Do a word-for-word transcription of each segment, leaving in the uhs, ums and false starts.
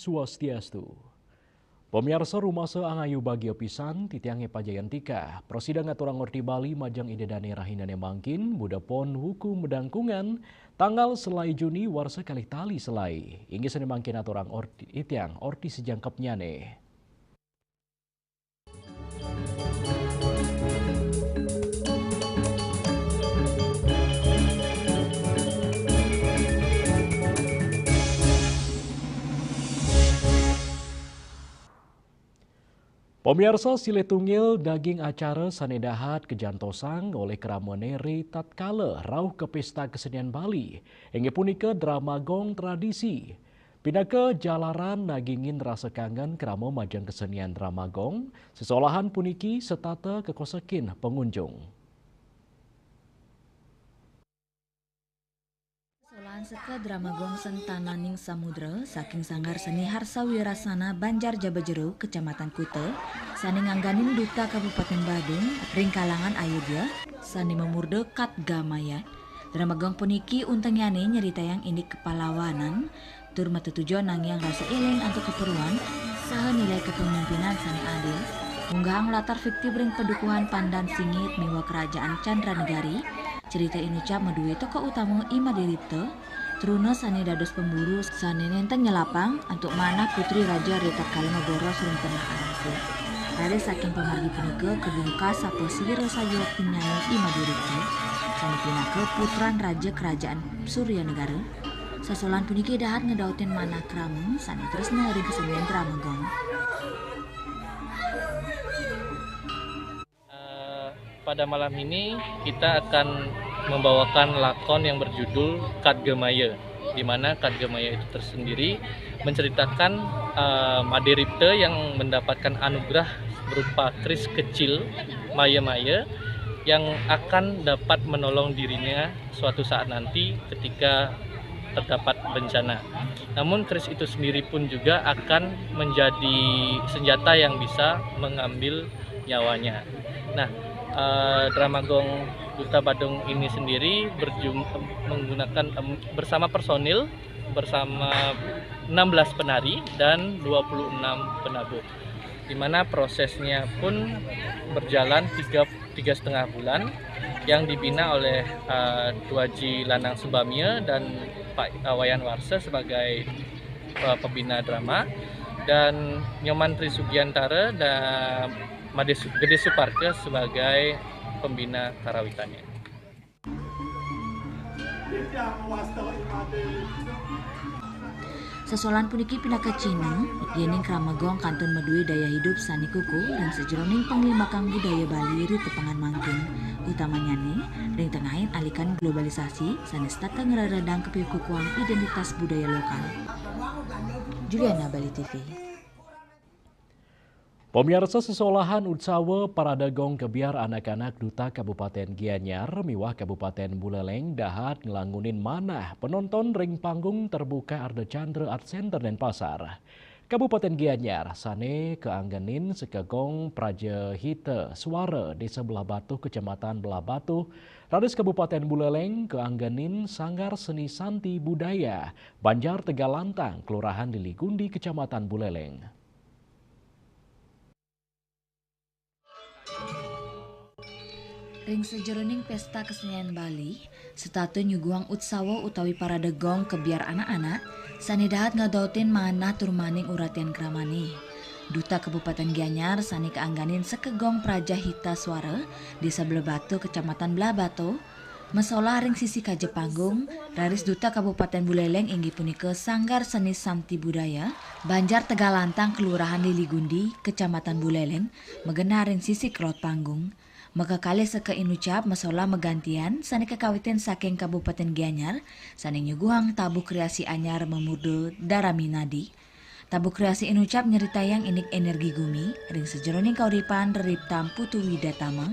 Swastiastu. Pamiarsa, rumasa angayu bagia pisan, titiang Epa Jayantika. Prasida ngaturang orti Bali majeng Ida Dane rahina ne mangkin, Buda Pon wuku medangkungan, tanggal selai Juni warsa kalih tali selai. Inggih sane mangkin aturang orti, titiang orti sejangkepnyane. Pamiarsa, silih tunggil daging acara sane dahat kajantosang olih kramane ri tatkala rauh ka Pesta Kesenian Bali, inggih punika drama gong tradisi. Pinaka jalaran nagingin rasa kangen krama majeng kesenian drama gong, sesolahan puniki setata kakosekin pangunjung. Solahan seka drama gong Sentananing Samudra saking Sanggar Seni Harsa Wirasana, Banjar Jaba Jero, Kecamatan Kuta, sane ngangganin Duta Kabupaten Badung ring kalangan Ayodya, sane mamurda Katgamaya. Drama gong puniki untengyane nyeritayang indik kapalawanan tur matetujon nangiang rasa eling antuk kaperluan saha nilai kepemimpinan sane adil, ngunggahang latar fiktif ring padukuhan Pandan Singit miwah Kerajaan Candranegari. Cerita inucap madue tokoh utama I Made Ripta, truna sane dados pemburu sane nenten nyelapang antuk manah putri raja ritatkala maboros ring tengah arase. Raris saking pamargi punika kabungkas apa swira sayuaktinnyané I Made Ripta, sané pinaka putran raja kerajaan Surya Negara. Sasolahan puniki dahat ngedautin manah krama sané tresna ring kesenian drama gong. Eh, pada malam ini kita akan membawakan lakon yang berjudul Kadgamaya, di mana Kadgamaya itu tersendiri menceritakan, eh, Made Ripta yang mendapatkan anugerah berupa keris kecil, maya-maya, yang akan dapat menolong dirinya suatu saat nanti ketika terdapat bencana. Namun keris itu sendiri pun juga akan menjadi senjata yang bisa mengambil nyawanya. Nah, eh, drama gong Duta Badung ini sendiri berjum-, menggunakan, em, bersama personil, bersama enam belas penari dan dua puluh enam penabuh. Di mana prosesnya pun berjalan tiga, tiga setengah bulan, yang dibina oleh, eh, Tuaji Lanang Subamia dan Pak, eh, Wayan Warsa sebagai, eh, pembina drama, dan Nyoman Tri Sugiantara dan Made Su-, Gede Suparke sebagai pembina karawitannya. Sasolahan puniki pinaka cihna yening krama gong kantun madue daya idup sane kukuh ring sajeroning panglimbakang budaya Bali ri tepengan mangkin, utamanyane ring tengahing alikan globalisasi sane setata ngreredang kapihukuhan identitas budaya lokal. Juliana, Bali T V. Pamiarsa, sesolahan Utsawa Parade Gong Kebyar Anak-anak Duta Kabupaten Gianyar miwah Kabupaten Buleleng dahat nglangunin manah penonton ring panggung terbuka Ardha Candra Art Center Denpasar. Kabupaten Gianyar sane kaanggenin Sekegong Praja Hita Suara Desa Blahbatuh, Kecamatan Blahbatuh, raris Kabupaten Buleleng kaanggenin Sanggar Seni Santi Budaya Banjar Tegalantang, Kelurahan Liligundi, Kecamatan Buleleng. Ring sajeroning Pesta Kesenian Bali, setata nyuguhang utsawa utawi parade gong kebyar anak-anak, sane dahat ngadautin manah tur maning uratian kramane. Duta Kabupaten Gianyar sane kaangganin Sekegong Praja Hita Suara, Desa Blahbatuh, Kecamatan Blahbatuh, masolah ring sisi kaja panggung, raris Duta Kabupaten Buleleng inggih punika Sanggar Seni Santi Budaya Banjar Tegalantang, Kelurahan Liligundi, Kecamatan Buleleng, magenah ring sisi kelod panggung. Makakalih seka inucap masolah magantian sane kakawitin saking Kabupaten Gianyar, sane nyuguhang tabuh kreasi anyar mamurda Daraminadi. Tabuh kreasi inucap nyeritayang indik energi gumi ring sajeroning kauripan reriptan Putu Widatama.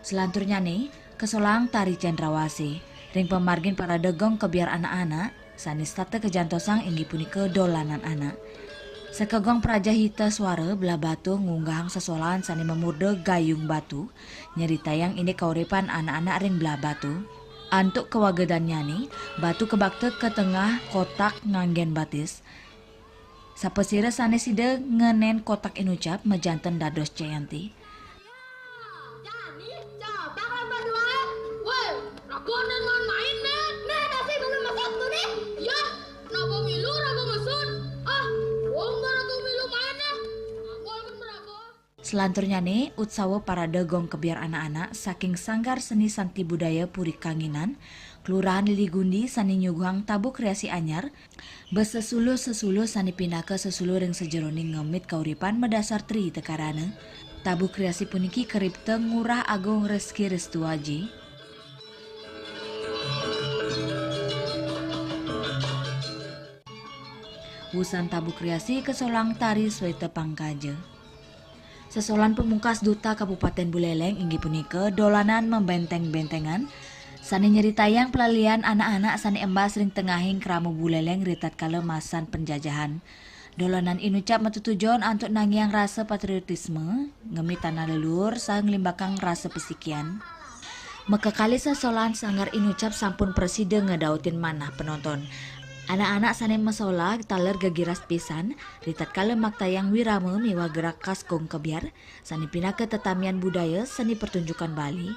Selanturnyane, kasolahang tari cendrawasih ring pamargin parade gong kebyar anak-anak, sane setata kajantosang inggih punika dolanan anak. Sekegong Praja Hita Suara Blahbatuh ngunggahang sesolahan sane mamurda Gayung Batu, nyeritayang indik kauripan anak-anak ring Blahbatuh. Antuk kawagedannyane, batu kabakta ka tengah kotak nganggen batis, Sapasira sané sida ngenén kotak inucap majanten dados Jayanti. Jani, coba kamu berdua. Woi, raga nén main-main né. Né, masih belum masuk tuh né. Ya, kenapa milu raga masuk? Ah, wong raga milu main né. Aku akan meraga. Selanturnyané, utsawa parade gong kebyar anak-anak saking Sanggar Seni Santi Budaya Puri Kanginan, Kelurahan Lili Gundi sané nyuguhang tabuh kreasi anyar, besesuluh-sesuluh sané pinaka sesuluh ring sajeroning ngemit kauripan madasar tri tekarana. Tabuh kreasi puniki karipta Ngurah Agung Reski Restuaji. Wusan tabuh kreasi kasolang tari Sweta Pangkaja. Sesolahan pamungkas Duta Kabupaten Buleleng inggih punika dolanan mabénténg-bénténgan sané nyritayang palalian anak-anak sané embas ring tengahing krama Buleleng ritatkala masan penjajahan. Dolanan inucap matutujon antuk nangiang rasa patriotisme, ngemit tanah leluhur, saha nglimbakang rasa pasikian. Makakalih sesolahan Sanggar Inucap sampun prasida ngadautin manah penonton. Anak-anak sané masolah taler gegiras pisan, ritatkala maktayang wirama miwah gerak khas gong kebyar, sané pinaka tetamian budaya seni pertunjukan Bali.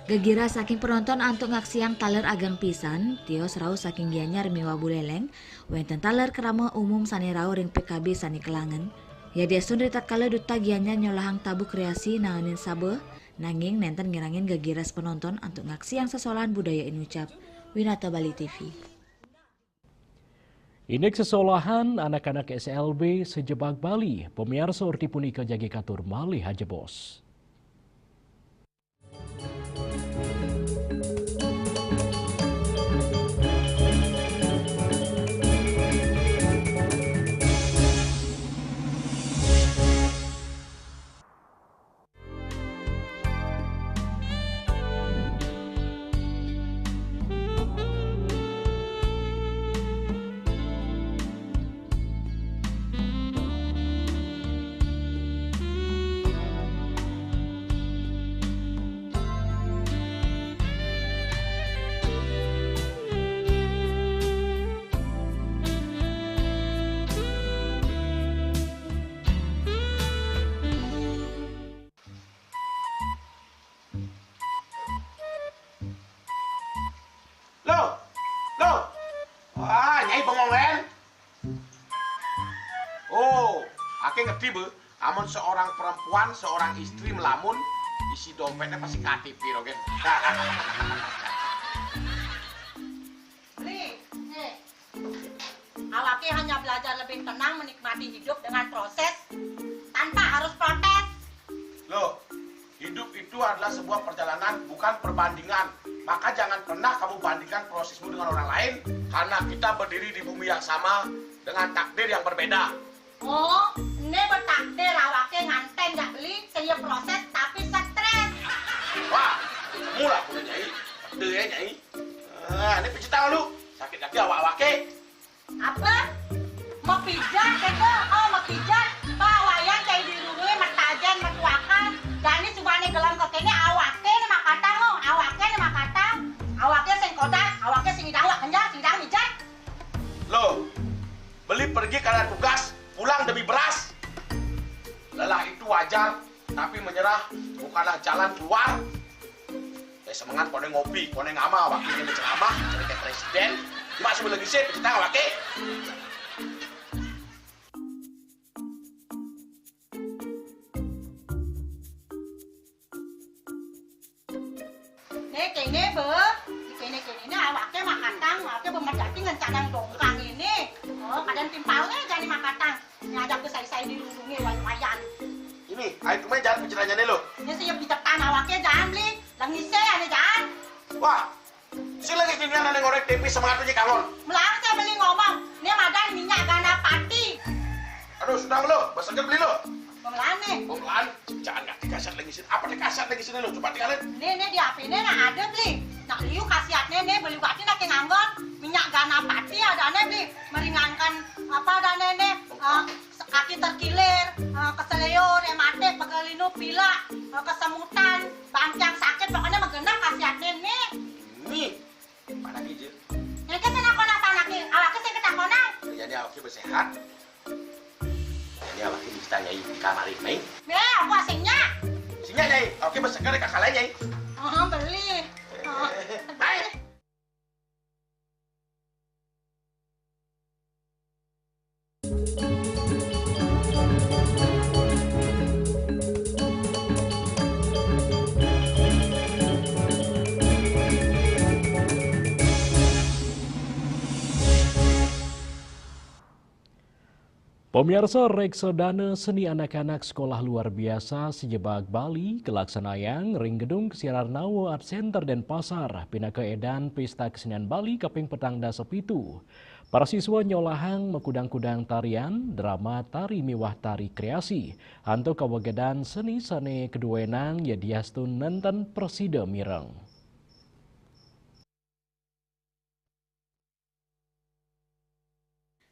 Gegiras saking penonton antuk ngaksiang taler ageng pisan, tios rauh saking Gianyar miwah Buleleng, wénten taler krama umum sané rauh ring P K B sané kelangen. Yadiastun ritatkala Duta Gianyar nyolahang tabuh kreasi naenin sabeh, nanging nénten ngirangin gegiras penonton antuk ngaksiang sesolahan budaya inucap. Winata Bali T V. Indik sesolahan anak-anak S L B sajebag Bali, pamiarsa, orti punika jagi katur malih ajebos. Loh, loh. Wah, Nyai bengong, Len. Oh, aké ngerti, Be. Amun seorang perempuan, seorang istri melamun, isi dompetnya pasti K T P, Rogen. Beli, eh, awaké hanya belajar lebih tenang menikmati hidup dengan proses tanpa harus protes. Loh, hidup itu adalah sebuah perjalanan, bukan perbandingan. Maka jangan pernah kamu bandingkan prosesmu dengan orang lain, karena kita berdiri di bumi yang sama dengan takdir yang berbeda. Oh, né bertakdir awaké nganten jak Beli, sing ya proses tapi stres. Wah, mula kudu, Nyai. Betul ya, Nyai. Ah, ini pijit tangan lu. Sakit lagi awak-awaké. Apa? Mapijat kéto? Oh, mapijat. Pawayan cai dirurui, matajen, matuakan. Jani subané gelem kéné awaké né makatang, oh. Awaké né makatang. Awaké sing kodas, awaké sing idang wak kenjal, sing idang mijat. Loh, Beli pergi karena tugas, pulang demi beras. Lelah itu wajar, tapi menyerah bukanlah jalan keluar. Eh, semangat, koné ngopi, koné ngamal, wakilnya berceramah, jadi kayak presiden. Cuma sebelum lagi sih, kita wakil. Né kéné, Be. Né kéné-kéné né awaké makatang, awaké bemer jati ngencanang dongkang ini. Oh, kadén timpalné jani makatang. Né ajak besai-sai dirundungi wayan-wayan. Ini, ayo kemana jalan penceramahnya lo? Né sing ya pijetan awaké jani, Beli. Lengisé ané jani. Wah, sing lagi ginian ané ngorék tempe semangat aja kangon. Melarang saya Beli ngomong, né madan minyak ganapati. Aduh, sudah lo, besengket Beli lo. Pemelané. Pemelané. Jangan nggak dikasat lagi sini. Apa dikasat lagi sini lo? Coba tinggalin. Né, né di H P-né nah ada, Beli. Nah, liu khasiatné né, Beli, berarti nak nganggon minyak ganapati adané, Beli. Meringankan apa adané né, eh, kaki terkilir, eh, keseleo, rematik, pegal linu, pilek, eh, kesemutan, bangkiang sakit, pokokné mah genep khasiatné né. Nih, mana nih, Jil? Yang ke sana konak-konak nih, awaké sing ketakonan. Jadi awaké bersehat. Kada kakalanya, eh? Ah, beli. Ah, beli. Pemirsa, reksadana seni anak-anak sekolah luar biasa Sejebak Bali kalaksanayang ring Gedung Kesirarnawa Art Center Denpasar, pinaka edan Pesta Kesenian Bali kaping petang dasa pitu. Para siswa nyolahang makudang-kudang tarian, drama tari miwah tari kreasi, antuk kawagedan seni sane kaduenang yadiastu nenten prasida mireng.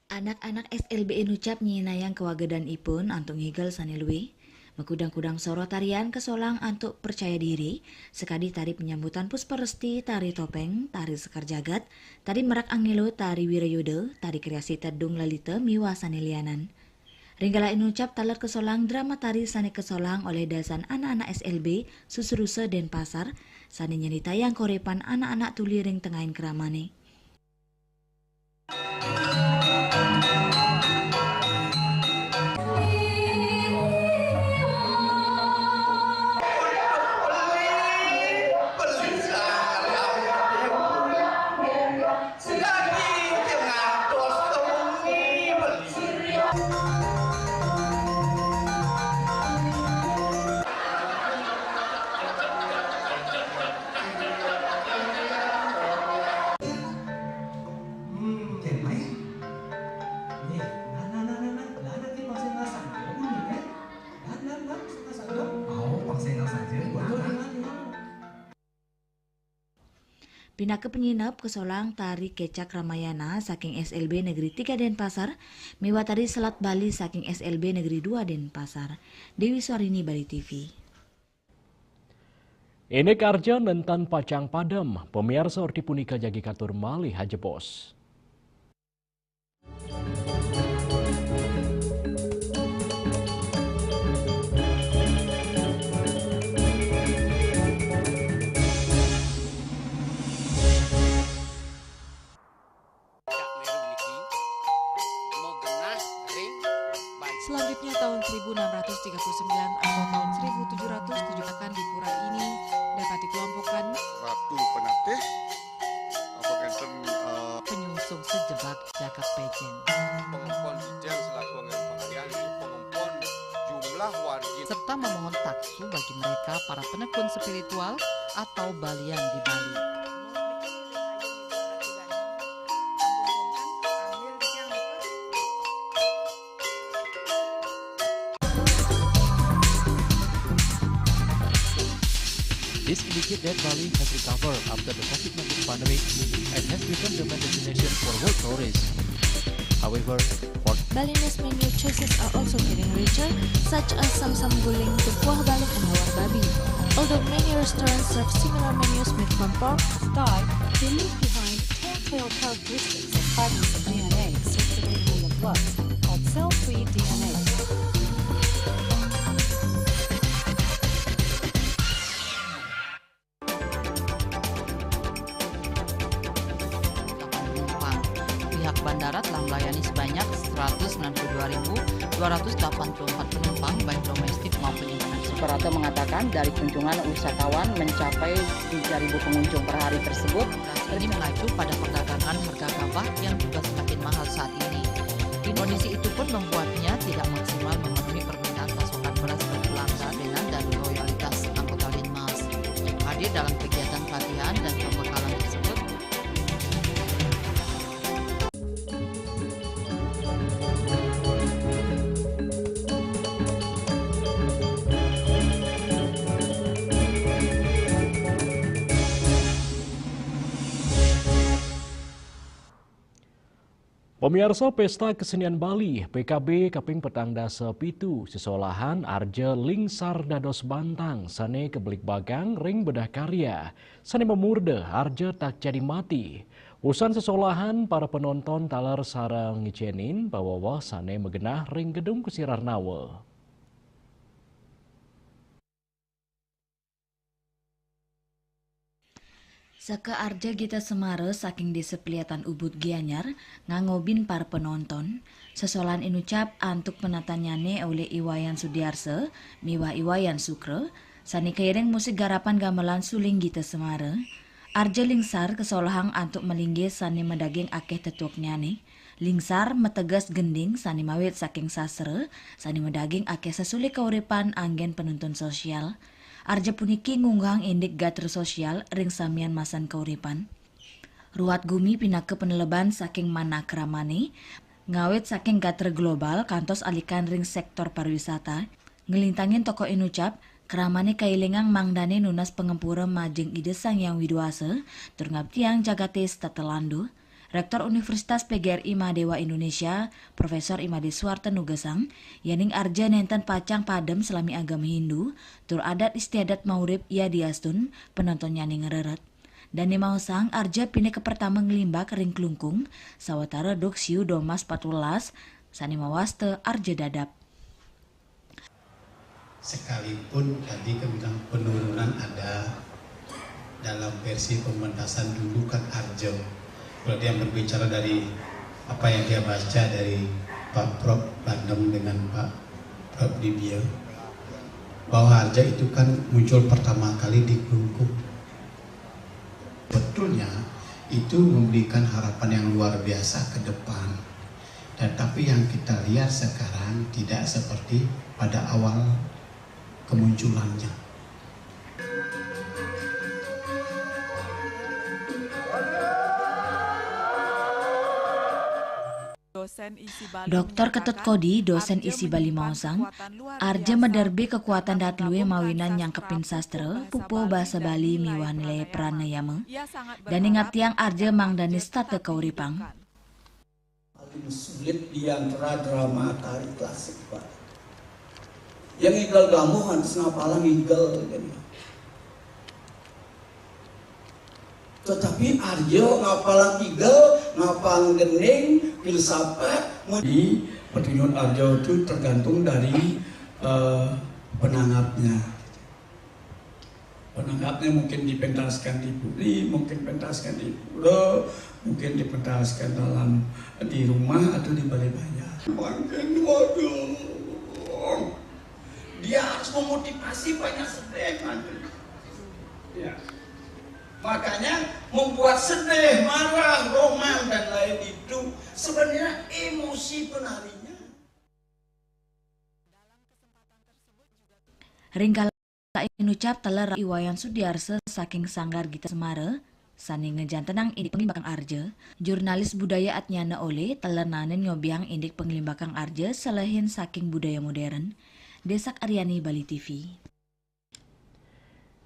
Anak-anak S L B Inucap nyinayang kawagedanipun antuk ngigel sane luih. Makudang-kudang soroh tarian kasolang antuk percaya diri, sakadi tari penyambutan Puspa Resti, tari topeng, tari sekar jagat, tari merak angelo, tari wirayuda, tari kreasi tedung lalita, miwah sane lianan. Ring galah Inucap taler kasolang drama tari sane kasolang olih dasan anak-anak S L B Susurusa Denpasar, sane nyritayang kauripan anak-anak tuli ring tengahing kramane. Hmm, kemai. Nih, nah, nah, nah, nah, nah. Lah, nanti pang sengah saja, nih, eh. Lah, lah, lah, sengah saja. Oh, pang sengah saja. Betul, nah, nah. Dengan, dengan. Pinaka penyinep kasolang tari Kecak Ramayana saking S L B Negeri Tiga Denpasar, miwah tari Selat Bali saking S L B Negeri Dua Denpasar. Dewi Swarini, Bali T V. Indik arja nenten pacang padem, pamiarsa, orti punika jagi katur malih ajebos. Meru niki magenah ring Bali. Selanjutnya, tahun seribu enam ratus tiga puluh sembilan atau tahun seribu tujuh ratus tujuh akan di pura ini dapat dikelompokkan Ratu Penatih, apa ngenten, eh, penyungsung sejebak jagat Pejeng. Pengempon Pejeng selaku anggen pengalian, ini pengempon jumlah wargi. Serta memohon taksu bagi mereka para penekun spiritual atau balian di Bali. This indicates that Bali has recovered after the COVID nineteen pandemic and has become the main destination for world tourists. However, for Balinese menu choices are also getting richer, such as samsam guling, kuah balung, and lawar babi. Although many restaurants serve similar menus made from pork, Thai, they leave behind telltale characteristics of fragments of D N A circulating in the blood called cell-free D N A. Penumpang. Pihak bandara telah melayani sebanyak seratus sembilan puluh dua ribu dua ratus delapan puluh empat penumpang, baik domestik maupun internasional. Suprapto mengatakan dari kunjungan wisatawan mencapai tiga ribu pengunjung per hari tersebut. Ini mengacu pada perdagangan harga gabah yang juga semakin mahal saat ini. Kondisi itu pun membuatnya tidak maksimal memenuhi permintaan pasokan beras berkeluarga dengan dana loyalitas anggota Linmas. Hadir dalam kegiatan pelatihan dan pembekalan tersebut. Pamiarsa, Pesta Kesenian Bali, P K B, kaping petang dasa pitu sesolahan arja lingsar dados bantang sane kabligbagang ring bedah karya, sane mamurda arja tak jadi mati. Usan sesolahan, para penonton taler sareng ngicenin paweweh sane magenah ring Gedung Kusirarnawa. Saka arja Gita Semara saking Desa Peliatan Ubud Gianyar, ngangobin para penonton, sesolahan inucap antuk penatannyane oleh I Wayan Sudiarsa miwah I Wayan Sukra, sane kairing musik garapan gamelan Suling Gita Semara. Arja Lingsar kasolahang antuk malinggih sane madaging akeh tetueknyane. Lingsar mateges gending sane mawit saking sastra, sane madaging akeh sesulih kauripan anggen penuntun sosial. Arja puniki ngunggahang indik gatra sosial ring samian masan kauripan. Ruat gumi pinaka paneleban saking manah kramane, ngawit saking gatra global kantos alikan ring sektor pariwisata. Nglintangin tokoh inucap, kramane kailingang mangdane nunas pangempura majeng Ida Sang Hyang Widi Wasa, tur ngabdiang jagate setata landu. Rektor Universitas P G R I Mahadewa Indonesia, Profesor I Made Suwarta nugesang, yening arja nenten pacang padem salami agama Hindu, tur adat istiadat maurip yadiastun penontonnyane ngrered. Dane maosang arja pinih kapertama nglimbak ring Klungkung, sawatara duk siu domas patbelas, sane mawasta arja dadap. Sekalipun tadi kan bilang penurunan ada dalam versi pementasan dulu kan arja. Kalau dia berbicara dari apa yang dia baca dari Pak Prof Bandem dengan Pak Prof Dibia, bahwa arja itu kan muncul pertama kali di Klungkung. Sebetulnya itu memberikan harapan yang luar biasa ke depan. Tetapi yang kita lihat sekarang tidak seperti pada awal kemunculannya. Doktor Ketut Kodi, dosen I S I Bali maosang, arja maderbe kakuatan datlue mawinan nyangkepin sastra, pupuh basa Bali miwah nilai pranayama, dane ngabdiang arja mangdane setata kauripang. Paling sulit di antara drama tari klasik, Pak. Yang igel gamuh antes ngapalang igel, gitu. Tetapi arja ngapalang igel, ngapalang gending, filsafat, di petunjuk arja itu tergantung dari, eh, penanggapnya. Penanggapnya mungkin dipentaskan di puri, mungkin pentaskan di pura, mungkin dipentaskan dalam, di rumah atau di balai banjar. Mungkin, waduh, dia harus memotivasi banyak sedih nanti. Ya. Makanya membuat sedih, marah, roman, dan lain itu sebenarnya emosi penarinya. Ring kala inucap taler I Wayan Sudiarsa saking Sanggar Gita Semara, sane ngejantenang indik panglimbakang arja, jurnalis budaya Atnyana Ole taler naenin ngobiang indik panglimbakang arja selehin saking budaya modern. Desak Aryani, Bali T V.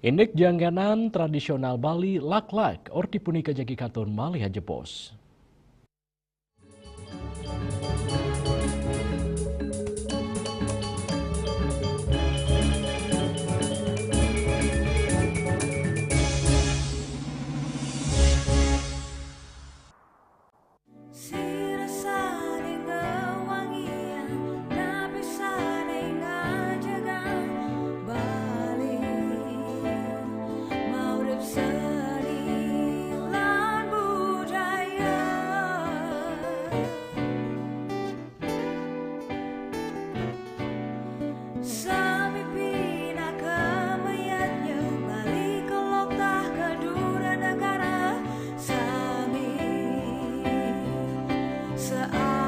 Indik jangganan tradisional Bali, laklak, orti punika jagi katon malih ajebos. Sira sane ngawangiang, napi sane ngajegang Bali, maurip seni lan budaya. Sami pinaka mayadnya, Bali kelok tah kedura negara, sami seantukan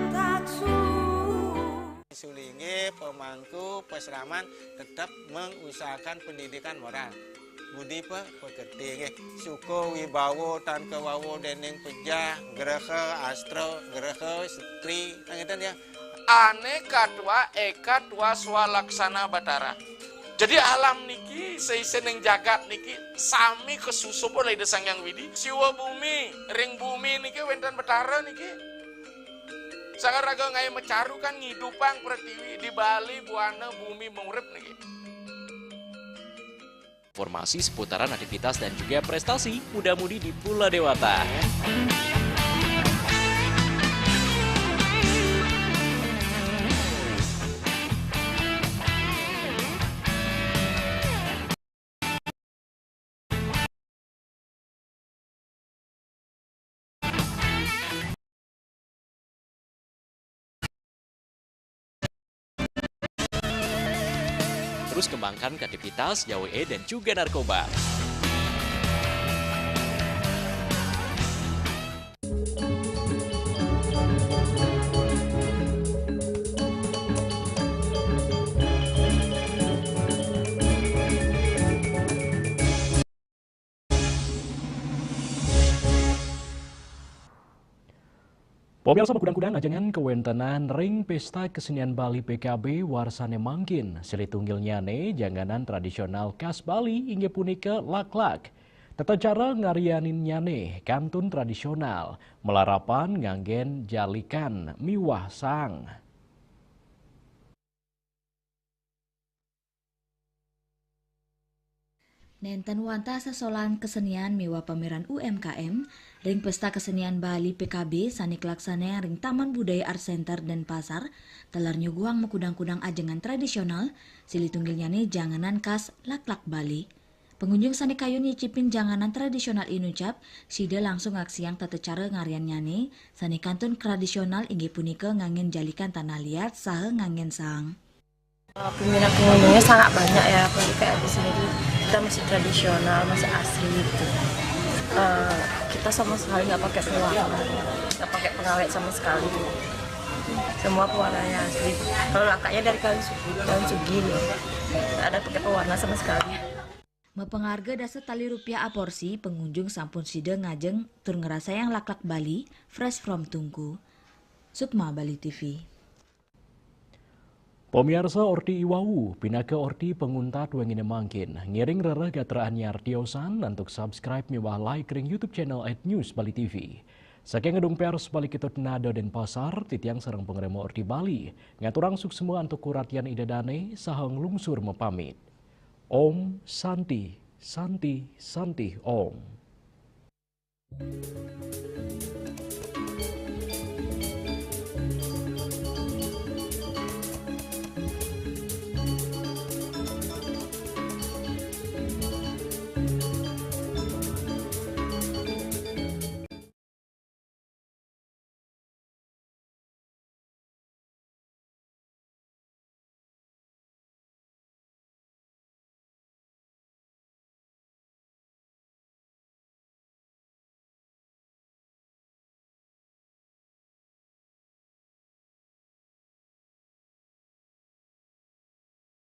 taksu. Sulinge, pemangku, pesraman tetap mengusahakan pendidikan moral. Budi pa-, pekerti nggih. Suka wibawa tan kawawa dening pejah, graha, astra, graha, setri, nah, ngeten ya. Ane katwa eka twa swalaksana Batara. Jadi alam niki, seisening jagat niki sami kasusup oleh Ida Sang Hyang Widi. Siwa bumi, ring bumi niki wenten Batara niki. Sang raga ngae macaru kan ngidupang pratiwi, di Bali buana bumi maurip niki. Informasi seputaran aktivitas dan juga prestasi muda-mudi di Pula Dewata. Terus kembangkan kreativitas, jauhi dan juga narkoba. Pemirsa, makudang-kudang ajengan kawéntenan ring Pesta Kesenian Bali P K B warsane mangkin, silih tunggilnyane janganan tradisional khas Bali inggih punika laklak. Tata cara ngaryaninnyane kantun tradisional, malarapan nganggen jalikan miwah sang. Nenten wantah sesolahan kesenian miwah pameran U M K M ring Pesta Kesenian Bali P K B sane kalaksanayang ring Taman Budaya Art Center Denpasar, taler nyuguhang makudang-kudang ajengan tradisional, silih tunggilnyane janganan khas laklak Bali. Pengunjung sane kayun nyicipin janganan tradisional inucap, sida langsung ngaksiang tata cara ngaryannyane, sane kantun tradisional inggih punika nganggen jalikan tanah liat saha nganggen sang. Eh, peminat pengunjungnya sangat banyak ya, apalagi kayak di sini tuh kita masih tradisional, masih asli gitu. Eh, kita sama sekali nggak pakai pewarna, nggak pakai pengawet sama sekali. Semua pewarnanya asli. Kalau laklaknya dari kayu sugi, kayu sugi nih. Nggak ada pakai pewarna sama sekali. Mapangarga dasa tali rupiah aporsi, pengunjung sampun sida ngajeng tur ngrasayang laklak Bali fresh from tungku. Sukma, Bali T V. Pamiarsa, orti iwau pinaka orti panguntat wengine mangkin. Ngiring rereh gatraannya artiosan antuk subscribe miwah like ring YouTube channel at News Bali T V. Saking Gedung Pers Bali Ketut Nada Denpasar, titiang sareng pangrema Orti Bali ngaturang suksma antuk kuratian Ida Dane saha nglungsur mapamit. Om Santi, Santi, Santi Om.